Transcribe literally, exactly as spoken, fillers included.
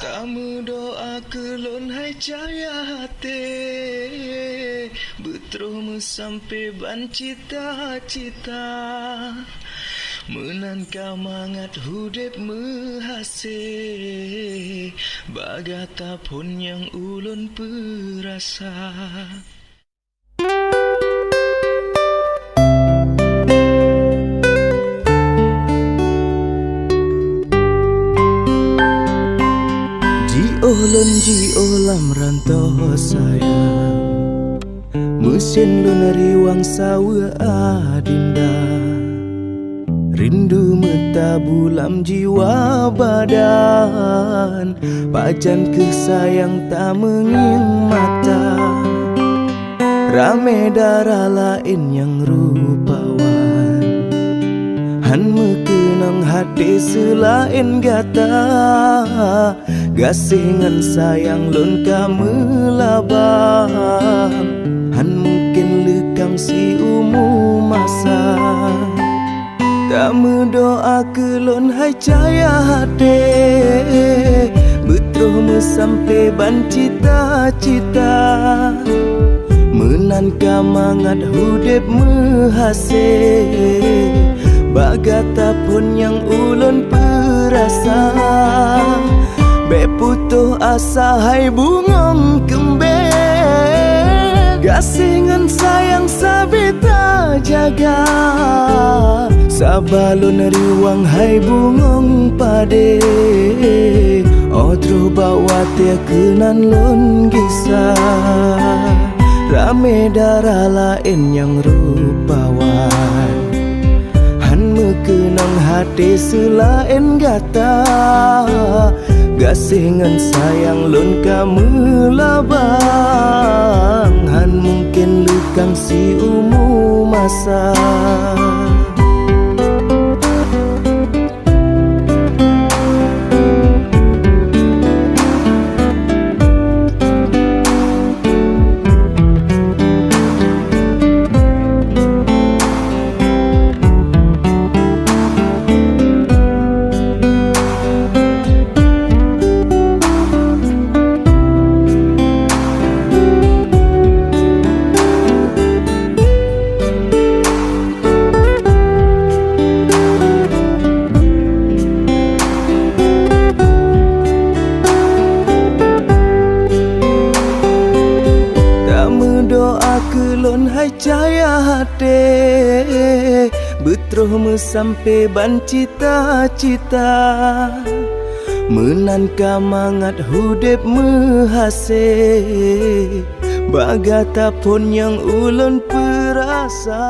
Tameudoa keu lôn hai cahya até, beutroh meusampé ban cita-cita. Meunan ka mangat udeb meuhasé, bak gata phon nyang ulôn peurasa. Jiôh lôn jiôh lam rantô sayang, meusen lôn riwang saweue adinda. Rindu meutabu lam jiwa badan, pajan keuh sayang tameungieng mata. Ramé dara laén nyang rupawan, han meukeunong até seulaén gata. Gaséh ngon sayang lôn ka meulabang, han mungken leukang siumu masa. Tameudoa keu lôn hai cahya até, beutroh meusampé ban cita-cita. Meunan ka mangat udeb meuhasé, bak gata phon nyang ulôn peurasa. Bék putôh asa hai bungöng keumbeng, gaséh ngon sayang sabe tajaga. Saba lôn riwang hai bungöng padé, 'oh troh bak watée keunan lôn gisa. Ramé dara laén nyang rupawan, han meukeunong até seulaén gata. Gaséh ngon sayang lôn ka meulabang, han mungken leukang siumu masa. Tameudoa keu lôn hai cahya até, beutroh meusampé ban cita-cita. Meunan ka mangat udeb meuhasé, bak gata phon nyang ulôn peurasa.